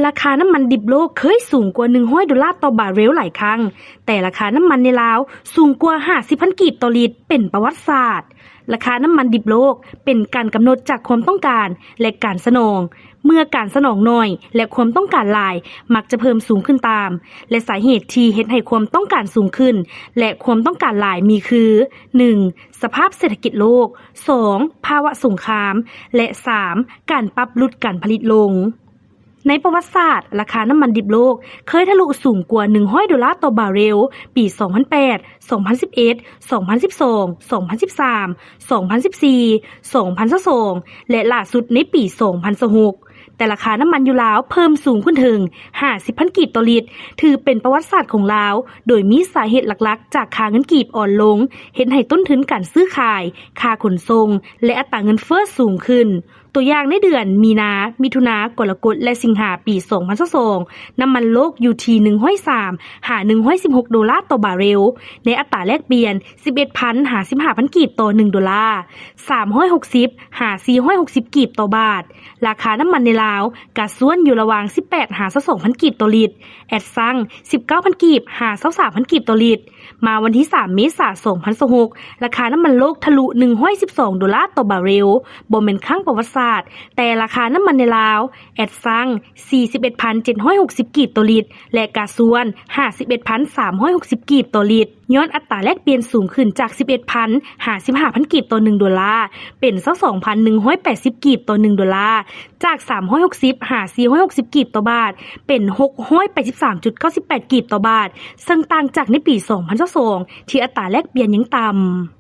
ລາຄານ້ຳມັນດິບໂລກເຄີຍສູງກວ່າໜຶ່ງຮ້ອຍໂດລາຕໍ່ບາເຣວຫຼາຍຄັ້ງ, ແຕ່ລາຄານ້ຳມັນໃນລາວສູງກວ່າຫ້າສິບພັນກີບຕໍ່ລິດ ເປັນປະຫວັດສາດ. ລາຄານ້ຳມັນດິບໂລກເປັນການກຳນົດຈາກຄວາມຕ້ອງການ ແລະ ການສະໜອງ. ເມື່ອການສະໜອງໜ້ອຍ ແລະ ຄວາມຕ້ອງການຫຼາຍ ມັກຈະເພີ່ມສູງຂຶ້ນຕາມ ແລະ ສາເຫດທີ່ເຮັດໃຫ້ຄວາມຕ້ອງການສູງຂຶ້ນ ແລະ ຄວາມຕ້ອງການຫຼາຍມີຄື ໜຶ່ງ ສະພາບເສດຖະກິດໂລກ, ສອງ ພາວະສົງຄາມ ແລະ ສາມ ການປັບຫຼຸດການຜະລິດລົງ. ໃນປະຫວັດສາດ, ລາຄານ້ຳມັນດິບໂລກເຄີຍທະລຸສູງກວ່າໜຶ່ງຮ້ອຍໂດລາຕໍ່ບາເຣວ ປີສອງພັນແປດ, ສອງພັນສິບເອັດ, ສອງພັນສິບສອງ, ສອງພັນສິບສາມ, ສອງພັນສິບສີ່, ສອງພັນຊາວສອງ ແລະ ຫຼ້າສຸດໃນປີສອງພັນຊາວຫົກ. ແຕ່ລາຄານ້ຳມັນຢູ່ລາວເພີ່ມສູງຂຶ້ນເຖິງຫ້າສິບພັນກີບຕໍ່ລິດ, ຖືເປັນປະຫວັດສາດຂອງລາວ, ໂດຍມີສາເຫດຫຼັກໆຈາກຄ່າເງິນກີບອ່ອນລົງ, ເຮັດໃຫ້ຕົ້ນທຶນການຊື້ຂາຍ, ຄ່າຂົນສົ່ງ ແລະ ອັດຕາເງິນເຟີ້ສູງຂຶ້ນ. ຕົວຢ່າງໃນເດືອນມີນາ, ມິຖຸນາ, ກໍລະກົດ ແລະ ສິງຫາ ປີສອງພັນຊາວສອງ, ນ້ຳມັນໂລກຢູ່ທີ່ໜຶ່ງຮ້ອຍສາມຫາໜຶ່ງຮ້ອຍສິບຫົກໂດລາຕໍ່ບາເຣວ, ໃນອັດຕາແລກປ່ຽນສິບເອັດພັນຫາສິບຫ້າພັນກີບຕໍ່ໜຶ່ງໂດລາ, ສາມຮ້ອຍຫົກສິບຫາສີ່ຮ້ອຍຫົກສິບກີບຕໍ່ບາດ. ລາຄານ້ຳມັນໃນລາວກະຊວນຢູ່ລະຫວ່າງສິບແປດຫາຊາວສອງພັນກີບຕໍ່ລິດ, ແອັດຊັງສິບເກົ້າພັນກີບຫາຊາວສາມພັນກີບຕໍ່ລິດ. ມາວັນທີສາມເມສາສອງພັນຊາວຫົກ, ລາຄານ້ຳມັນໂລກທະລຸໜຶ່ງຮ້ອຍສິບສອງໂດລາຕໍ່ບາເຣວ, ບໍ່ແມ່ນຄັ້ງປະຫວັດສາດ, ແຕ່ລາຄານ້ຳມັນໃນລາວ ແອັດຊັງສີ່ສິບເອັດພັນເຈັດຮ້ອຍຫົກສິບກີບຕໍ່ລິດ ແລະ ກະຊວນຫ້າສິບເອັດພັນສາມຮ້ອຍຫົກສິບກີບຕໍ່ລິດ, ຍ້ອນອັດຕາແລກປ່ຽນສູງຂຶ້ນຈາກສິບເອັດພັນຫາສິບຫ້າພັນກີບຕໍ່ໜຶ່ງໂດລາ ເປັນຊາວສອງພັນໜຶ່ງຮ້ອຍແປດສິບກີບຕໍ່ໜຶ່ງໂດລາ, ຈາກສາມຮ້ອຍຫົກສິບຫາສີ່ຮ້ອຍຫົກສິບກີບຕໍ່ບາດ ເປັນຫົກຮ້ອຍແປດສິບສາມຈຸດເກົ້າສິບແປດກີບຕໍ່ບາດ, ເຊິ່ງຕ່າງຈາກໃນປີສອງພັນຊາວສອງ ທີ່ອັດຕາແລກປ່ຽນຍັງຕ່ຳ.